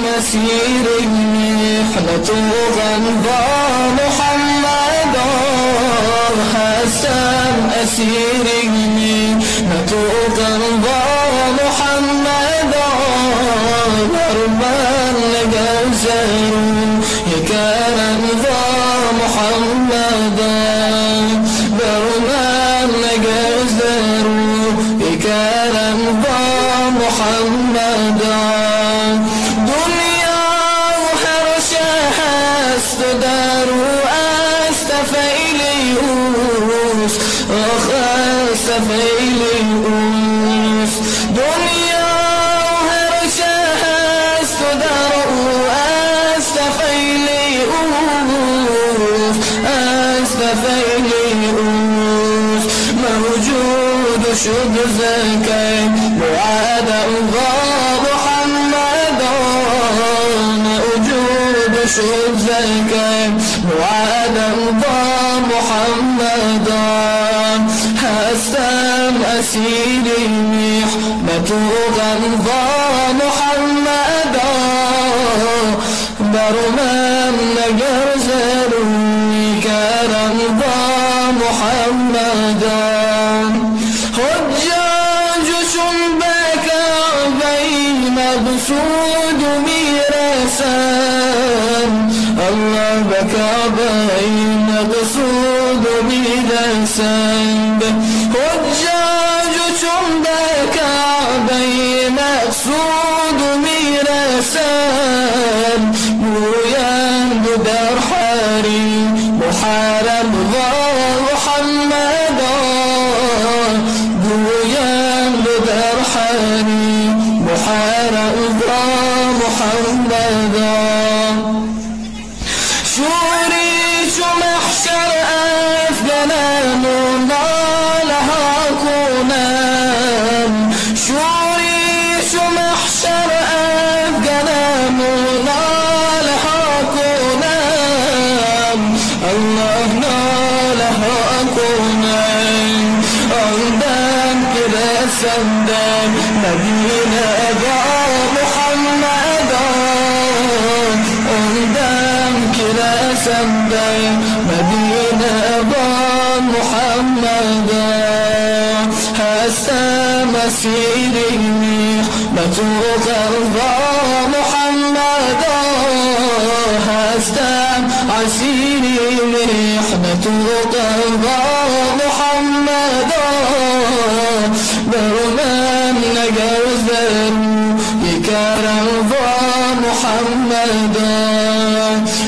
مسيري محنة غنبا محمد حسن أسيري محنة غنبا محمد برمان لجوزر يكرم محمد برمان لجوزر يكرم محمد دنيا وحرشها استدار أستفيليوس أخ أستفيليوس دنيا وحرشها استدار أستفيليوس أستفيليوس موجود شد زكاي معاد الله محمد موجود شد زكاي معاد الله محمد هستم أسيري محنة غنضا محمد برمان نجرزر كرم محمد حجاج شنبك بين مقصود ميرسان الله بكى بين مقصود ميرسان حجاج شنبك بين مقصود ميرسان مويان بدر حري محارب محمد گویم در حری محارب محمد شوری چو محشر افگنم و نالها کنم شوری چو محشر افگنم و نالها کنم الله نالها کنم آندم که رسندم مدینه با محمد آندم که رسندم مدینه با محمد هستم اسیری محنت غربا محمد هستم اسیری محنت غربا محمد برمان نگذر یکرم محمد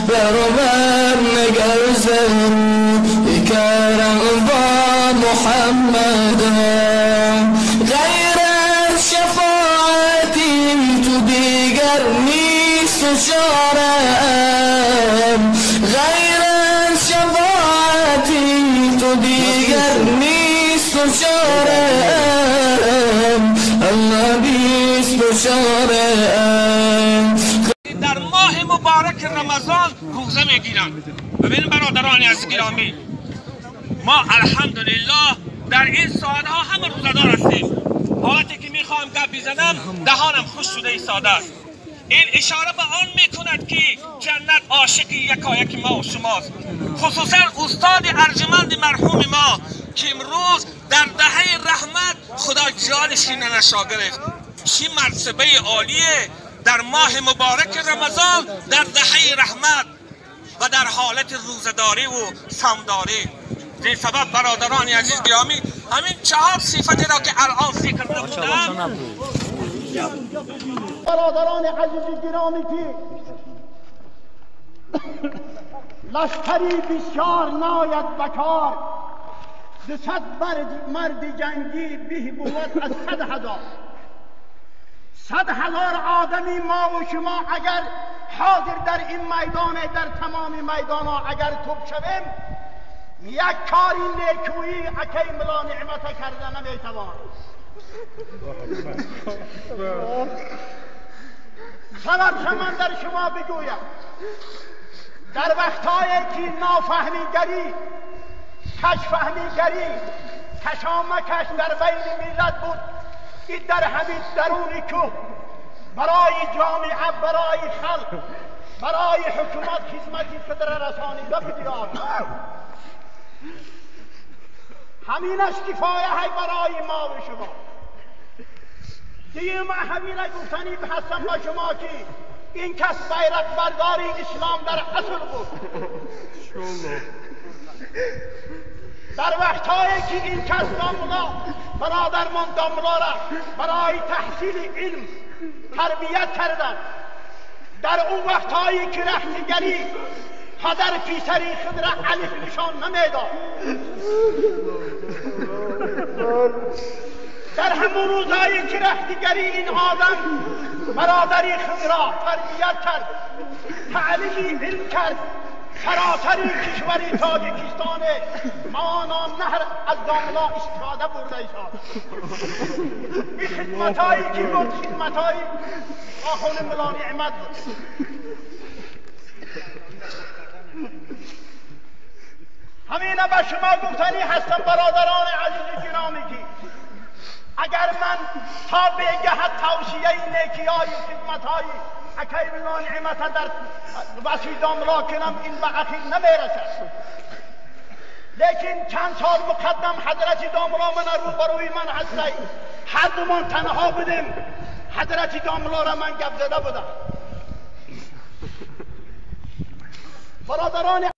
برمان نگذر یکرم محمد غیر شفاعتی تو دیگر نیست چارم غیر شفاعتی تو دیگر نیست چارم الله نیست چارم. در ماه مبارک رمضان روزه میگیرند. ببین برادران عزیز گرامی، ما الحمدلله در این ساعتها همه روزه‌دار هستیم. حالتی که میخواهم گپ بزنم دهانم خوش شده ایستاده است. این اشاره به آن میکند که جنت عاشق یکایک ما و شماست، خصوصا استاد ارجمند مرحوم ما که امروز در دهه رحمت خدا جانش نشا گرفت. چی مرتبه عالیه در ماه مبارک رمضان در دهه رحمت و در حالت روزه‌داری و صومداری. این سبب برادران عزیز گرامی همین چهار صفتی را که الان ذکر نمودم. برادران عزیز گرامی که لشکری بسیار ناید بکار، 200 مرد جنگی به بود از 100,000. 100,000 آدمی ما و شما اگر حاضر در این میدان، در تمام میدان ها اگر توپ شویم، یک کاری نیکویی اکی ملا نعمت کرده نمیتوان. سبب من در شما بگویم، در وقتهایی که نافهمیگری، کشفهمیگری، کشامکش در بین ملت بود، این در همین درون کوه برای جامعه، برای خلق، برای حکومت خدمتی خود را رسانیده بدیار. همینش کفایه های برای ما و شما. دیگه ما همینه گفتنی هستم با شما که این کس بیرق برداری اسلام در اصل بود. در وقتهایی که این کس داملا برادرمان داملا را برای تحصیل علم تربیت کردند، در اون وقتهایی که رختگری پدر پیسری خود را الف نشان نمیداد، در همون روزهایی که رختگری این آدم برادری خود را تربیت کرد، تعلیم علم کرد، سراسر کشور تاجیکستان مانا نهر از داملا استفاده برده ایشان. این خدمتهایی که بود خدمتهایی آخوند ملا نعمت بود. همینه به شما گفتنی هستم برادران عزیز گرامی که اگر من تا به توصیه نیکی‌های خدمت‌های اکی ملا نعمت در وصفی داملا کنم این به اخیر نمیرسد، لیکن چند سال مقدم حضرت داملا من روبروی من هستی، هر دومان تنها بودیم، حضرت داملا را من گپ زده بودم. برادران